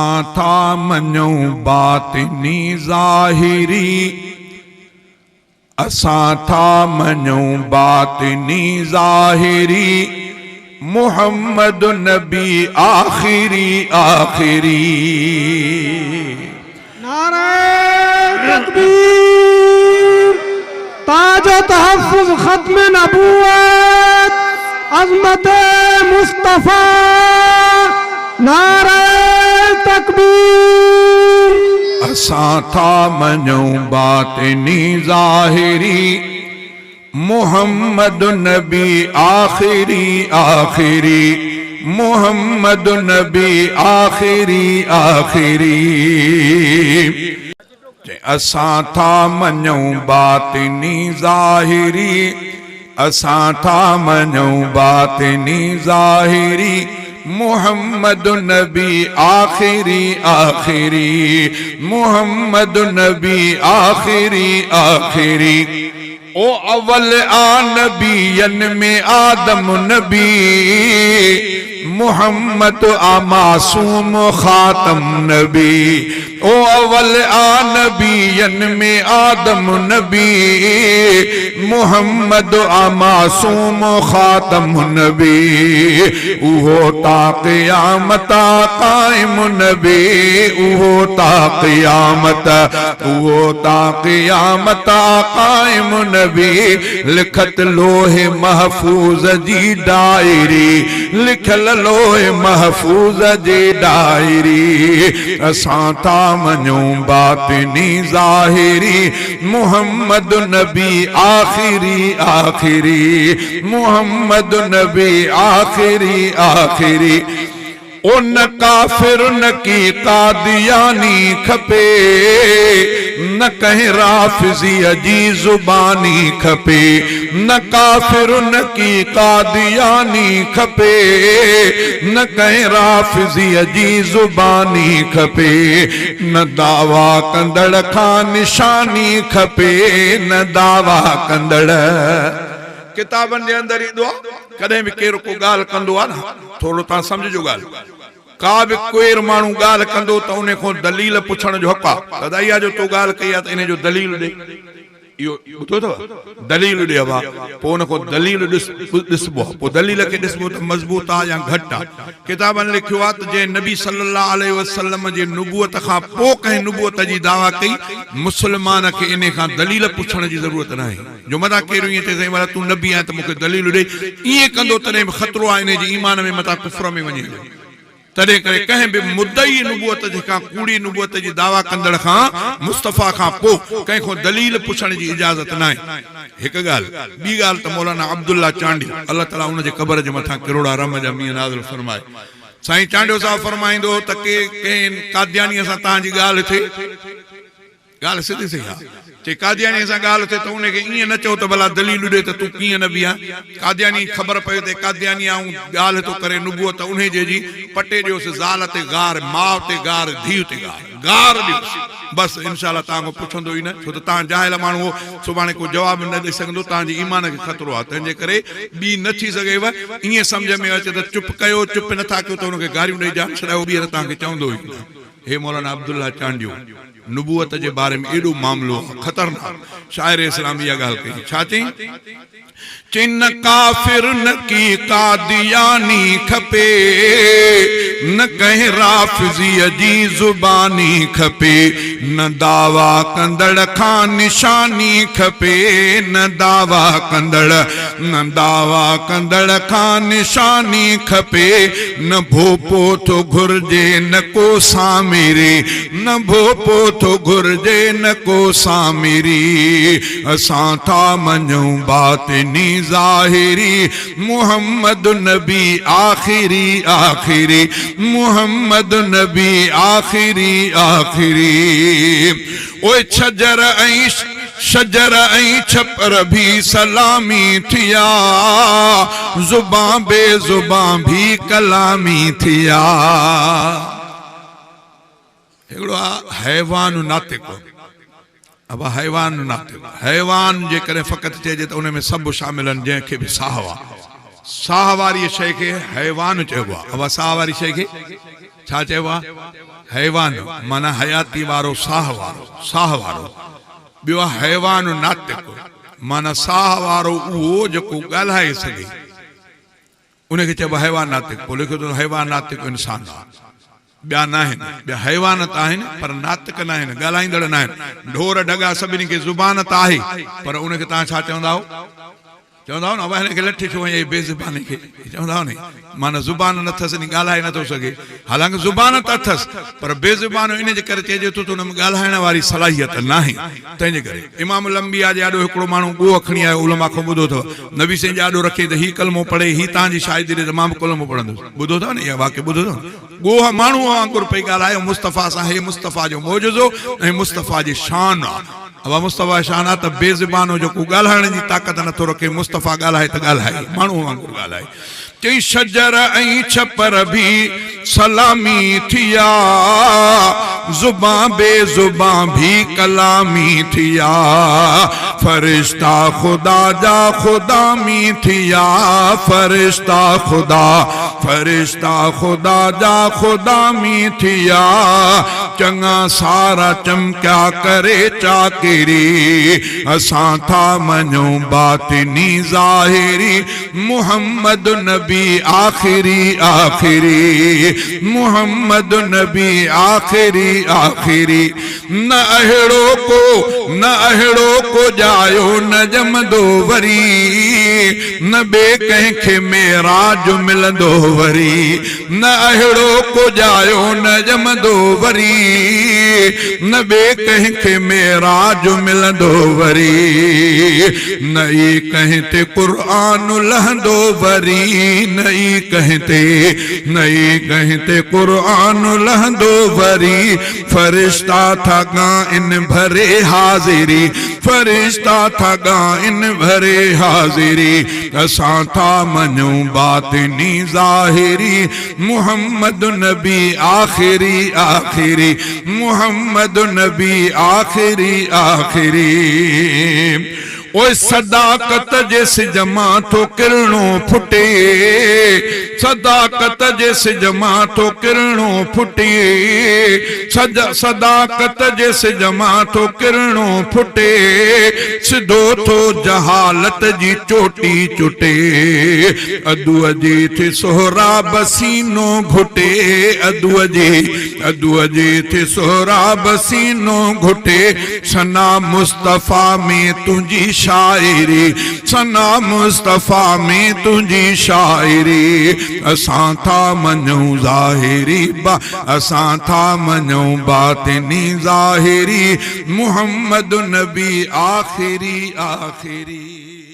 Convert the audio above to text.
اسان ٿا مڃون باطني ظاهري اسان ٿا مڃون باطني ظاهري محمد نبي آخري آخري. نعرہ تڪبير تاج و تحفظ ختم نبوت عظمت مصطفيٰ نعرہ تڪبير. اسان ٿا مڃون باطني ظاهري محمد نبي آخري آخري محمد نبي آخري آخري. چي اسان ٿا مڃون باطني ظاهري اسان ٿا مڃون باطني ظاهري محمد نبي آخري آخري محمد نبي آخري آخري. او اول آ نبين ۾ آدم نبي محمد آ معصوم خاتم نبي او اول آ نبين ۾ آدم نبي محمد آ معصوم خاتم نبي اهو تا قيامت آ قائم نبي اهو تا قيامت اهو تا قيامت آ قائم نبي لکت لوح محفوظ جي ڊائري لکيل لوح محفوظ جي ڊائري اسان ٿا مڃون باطني ظاهري محمد نبي آخري آخري محمد نبي آخري آخري. او نه ڪافر نه ڪي قادياني کپي، نه ڪنهن رافضيء جي زباني کپي، نه ڪافر نه ڪي قادياني کپي، نه ڪنهن رافضيء جي زباني کپي، نه دعويٰ ڪندڙ کان نشاني کپي، نه دعويٰ ڪندڙ. ڪتابن جي اندر ايندو آ، ڪڏهن به ڪير ڪو ڳالهه ڪندو آ نه، ٿورڙو توهان سمجهجو ڳالهه. ڪا به ڪوئر ماڻهو ڳالهه ڪندو ته انهي کان دليل پڇڻ جو حق آ. دادا اها جو تو ڳالهه ڪئي آ ته انهي جو دليل ڏي. اهو ٻڌو اٿو؟ دليل ڏي ابا. پوء ان کان دليل ڏسبو آ. پوء دليل کي ڏسبو ته مضبوط آ يا گهٽ آ. ڪتابن لکيو آ ته جنهن نبي صلي الله عليه وسلم جي نبوت کان پوء ڪنهن نبوت جي دعويٰ ڪئي، مسلمان کي انهي کان دليل پڇڻ جي ضرورت ناهي. جو متان ڪير ائين چئي سائين ڀلا تون نبي آهين ته مون کي دليل ڏي، ائين ڪندو تڏهن به خطرو آهي انهي جي ايمان ۾ متان ڪفر ۾ وڃي هليو. تڏهن ڪري ڪنهن به مدعي نبوت جي کان ڪوڙي نبوت جي دعويٰ ڪندڙ کان مصطفيٰ کان پوء ڪنهن کان دليل پڇڻ جي اجازت ناهي. هڪ ڳالهه. ٻي ڳالهه ته مولانا عبدالله چانڊيو الله تعاليٰ ان جي قبر جي مٿان ڪروڙها رحم جا مينهن نازل فرمائي. سائين چانڊيو صاحب فرمائيندو هو ته ڪي ڪنهن قاديانيء سان توهان جي ڳالهه ٿئي. ڳالهه سڌي سئي آ. چي قاديانيء سان ڳالهه ٿئي ته ان کي ائين نه چئو ته ڀلا دليل ڏي ته تون ڪيئن نبي آهين. قاديانيء کي خبر پئي ته قادياني آ ۽ ڳالهه ٿو ڪري نبوت انهي جي جي پٽي ڏيوس زال تي گار، ماء تي گار، ڌيء تي گار. گار ڏيوس. بس انشاء الله توهان کان پڇندو ئي نه ڇو ته توهان جاهل ماڻهو هو سڀاڻي ڪو جواب نه ڏئي سگهندو توهان جي ايمان کي خطرو آ تنهن جي ڪري ٻي نه ٿي سگهيو ائين سمجهه ۾ اچي ته چپ ڪيو چپ نٿا ڪيو ته ان کي گاريون ڏئي جان ڇڏايو ٻيهر توهان کي چوندو ئي نه. هي مولانا عبدالله چانڊيو نبوت جي باري ۾ ايڏو معاملو آ خطرناڪ شاعر اسلام اها ڳالهه ڪئي ڇا چئين چئين نه ڪافر نه ڪي قادياني کپي نه ڪنهن رافضي جي زباني کپي نه دعويٰ ڪندڙ کان نشاني کپي نه دعويٰ ڪندڙ نه دعويٰ ڪندڙ کان نشاني کپي، نه ڀوپو ٿو گهرجي نه ڪو سامري، نه ڀوپو ٿو گهرجي نه ڪو سامري، اسان ٿا مڃون باطني ظاهري، محمد نبي آخري آخري، محمد نبي آخري آخري. اوء ڇجر ۽ شجر ۽ ڇپر ڀي سلامي ٿيا، زبان بي زبان ڀي ڪلامي ٿيا. هڪڙو آ حيوان ناطق، ابا حيوان ناطق، حيوان جيڪڏهن فقط چئجي ته ان ۾ سڀ شامل آهن جنهن کي به ساهه آ، ساهه واريء شيء کي حيوان چئبو آ، ابا ساهه واري شيء کي. ڇا چئبو آهي؟ حيوان معنيٰ حياتي وارو ساهه وارو، ساهه وارو. ٻيو آهي حيوان ناطق معنيٰ ساهه وارو اهو جيڪو ڳالهائي سگهي. ان کي چئبو آهي حيوان ناطق. پوء لکيو اٿس حيوان ناطق انسان آهي. ٻيا ناهن. ٻيا حيوان ته آهن پر ناطق ناهن، ڳالهائيندڙ ناهن. ڍور ڍڳا سڀني کي زبان ته آهي پر ان کي توهان ڇا چوندا آهيو؟ چوندا آهيو نه ابا هن کي لٺ ڇو هنئي بي زباني کي چوندا آهيو نه معنيٰ زبان نه اٿس ني ڳالهائي نه ٿو سگهي حالانڪه زبان ته اٿس پر بي زبانو ان جي ڪري چئجي ٿو ته ان ۾ ڳالهائڻ واري صلاحيت ناهي تنهن جي ڪري امام الانبياء جي آڏو هڪڙو ماڻهو ڳوهه کڻي آيو علماء کان ٻڌو اٿو نبي سائين جي آڏو رکي ته هي ڪلمو پڙهي هي توهان جي شاهدي ڏي ته مان به ڪلمو پڙهندس ٻڌو اٿو نه اها واقعو ٻڌو اٿو نه ڳوهه ماڻهوء وانگر پئي ڳالهايو مصطفيٰ سان هي مصطفيٰ جو معجزو ۽ مصطفيٰ جي شان آ ابا مصطفيٰ شان آ ته بي زبانو جيڪو ڳالهائڻ جي طاقت نٿو رکي مصطفيٰ ڳالهائي ته ڳالهائي ماڻهوء وانگر ڳالهائي چئي شجر ۽ ڇپر ڀي سلامي ٿيا زبان بي زبان ڀي ڪلامي ٿيا فرشتا خدا جا خدامي ٿيا فرشتا خدا فرشتا خدا جا خدامي ٿيا چڱا سارا چمڪيا ڪري چاڪري اسان ٿا مڃون باطني ظاهري محمد نبي آخري آخري محمد نبي آخري آخري نه اهڙو ڪو نه اهڙو ڪو ڄايو نه ڄمندو وري نه ٻئي ڪنهن کي معراج ملندو وري نه اهڙو ڪو ڄايو نه ڄمندو وري نه ٻئي ڪنهن کي معراج ملندو وري نه ئي ڪنهن تي قرآن لهندو وري نه ئي ڪنهن تي نه ئي ڪنهن تي قرآن لهندو وري فرشتا ٿا ڳائن ڀري حاضري فرشتا ٿا ڳائن ڀري حاضري اسان ٿا مڃون باطني ظاهري محمد نبي آخري آخري محمد نبي آخري آخري اوء صداقت جي سج مان ٿو ڪرڻو ڦٽي صداقت جي سج مان ٿو ڪرڻو ڦٽي صداقت جي سج مان ٿو ڪرڻو ڦٽي سڌو ٿو جهالت جي چوٽي چٽي ادوء جي ٿي سهراب سينو گهٽي ادوء جي ادوء جي ٿي سهراب سينو گهٽي ثنا مصطفيٰ ۾ تنهنجي شاعري ثنا مصطفيٰ ۾ تنهنجي شاعري اسان ٿا مڃون ظاهري اسان ٿا مڃون باطني ظاهري محمد نبي آخري آخري.